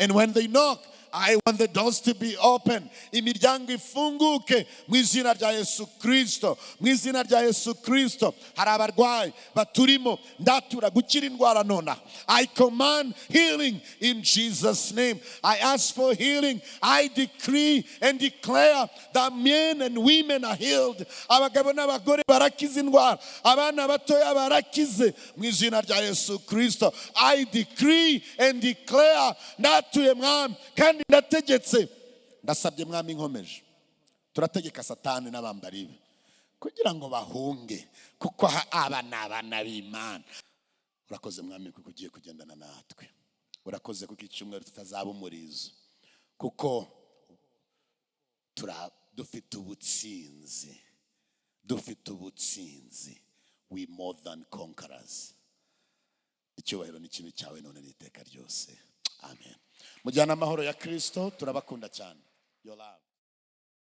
And when they knock, I want the doors to be open. Imiryango ifunguke mu izina rya Yesu Kristo. Mu izina rya Yesu Kristo. Hari abarwayi baturimo, ndatura gukira indwara nonaha. I command healing in Jesus' name. I ask for healing. I decree and declare that men and women are healed. Abagabo n'abagore barakize indwara. Abana batoya barakize mu izina rya Yesu Kristo. I decree and declare, ndatuye, Mwami, kandi ndategetse, ndasabye, Mwami, nkomeje. Turategeka Satani n'abambari be kugira ngo bahunge, kuko aba ni abana b'Imana. Urakoze, Mwami, kuko ugiye kugendana natwe. Urakoze kuko icyumweru tutazaba umurizo, kuko dufite ubutsinzi, dufite ubutsinzi. We more than conquerors. Icyubahiro ni kibe cyawe none n'iteka ryose. Amen. Mujyane amahoro ya Kirisito. Turabakunda cyane. Your love.